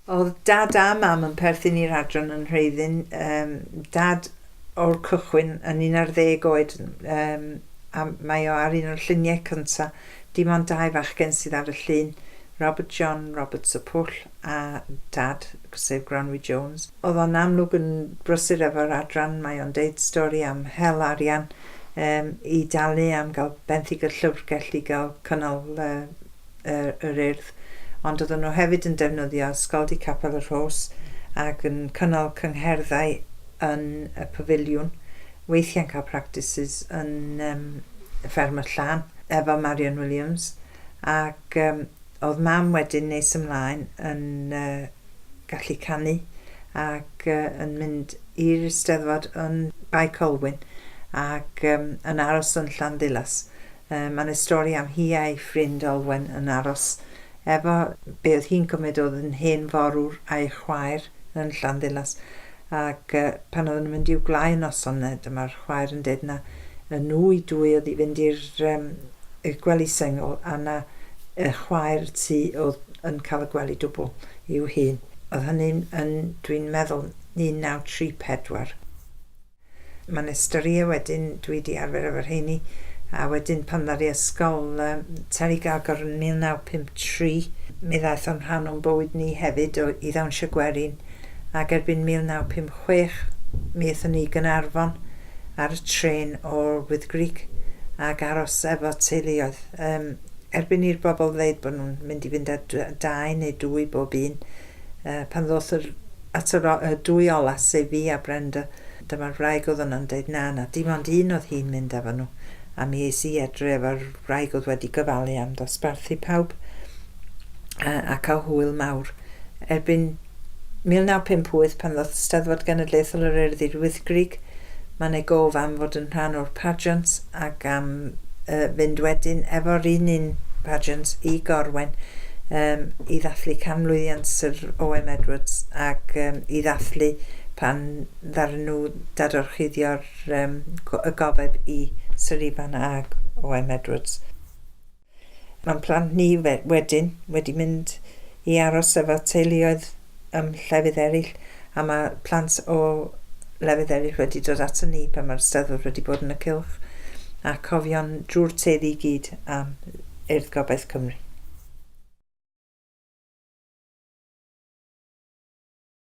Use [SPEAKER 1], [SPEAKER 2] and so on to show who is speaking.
[SPEAKER 1] Oedd dad a mam yn perthyn i'r adran yn Rheiddyn. Um, dad o'r cychwyn yn 11 oed um, a mae o ar un o'r lluniau cynta. Dim ond dau fachgen sydd ar y llun, Robert John Roberts y Pwll a dad, sef Gronwy Jones. Oedd o'n amlwg yn brysur efo'r adran, mae o'n deud stori am hel arian um, i dalu am gael benthyg y llyfrgell i gael cynnal uh, yr Urdd, ond oedden nhw hefyd yn defnyddio Ysgoldy Capel y Rhos ac yn cynnal cyngherddau yn y pafiliwn, weithiau'n cael practices yn um, Fferm y Llan efo Marion Williams ac um, oedd mam wedyn nes ymlaen yn uh, gallu canu ac uh, yn mynd i'r Eisteddfod yn Bae Colwyn ac um, yn aros yn Llanddulas. Yy, mae 'na stori am hi a'i ffrind Olwen yn aros efo be oedd hi'n cymryd oedd yn hen forwr a'i chwaer yn Llanddulas ac yy, pan oedden nhw'n mynd i'w gwlâu y noson 'na, dyma'r chwaer yn deud na y nhw i dwy oedd i fynd i'r um, y gwely sengl a na y chwaer y tŷ oedd yn cael y gwely dwbl i'w hun. Oedd hynny'n yn, dwi'n meddwl, 1934. Mae 'na storïau wedyn, dwi 'di arfer efo'r rheini, a wedyn pan ddaru ysgol um, Terry Gagor yn 1953, mi ddaeth o'n rhan o'n bywyd ni hefyd o, i ddawnsio gwerin, ac erbyn 1956 mi aethon ni i Gaernarfon ar y trên o'r Wyddgrug ac aros efo teuluoedd. Um, erbyn i'r bobl ddeud bod nhw'n mynd i fynd â dau neu dwy bob un, uh, pan ddoth yr At yr y dwy ola, sef fi a Brenda, dyma'r wraig oedd yno'n deud na, na, dim ond un oedd hi'n mynd efo nhw, a mi es i adre efo'r wraig oedd wedi gofalu am ddosbarthu pawb, a, a cael hwyl mawr. Erbyn 1958, pan ddoth Steddfod Genedlaethol yr Urdd i'r Wyddgrug, mae'n ei gof am fod yn rhan o'r pageant ac am uh, fynd wedyn efo'r un un pageant i Gorwen um, i ddathlu canmlwyddiant Syr O.M. Edwards ac um, i ddathlu pan ddaru nhw dadorchuddio'r um, y gofeb i Syr Ifan ag O.M. Edwards. Mae'n plant ni wedyn wedi mynd i aros efo teuluoedd ym llefydd eraill a mae plant o lefydd eraill wedi dod ato ni pan mae'r Steddfod wedi bod yn y cylch a cofion drwy'r teulu i gyd am Urdd Gobaith Cymru.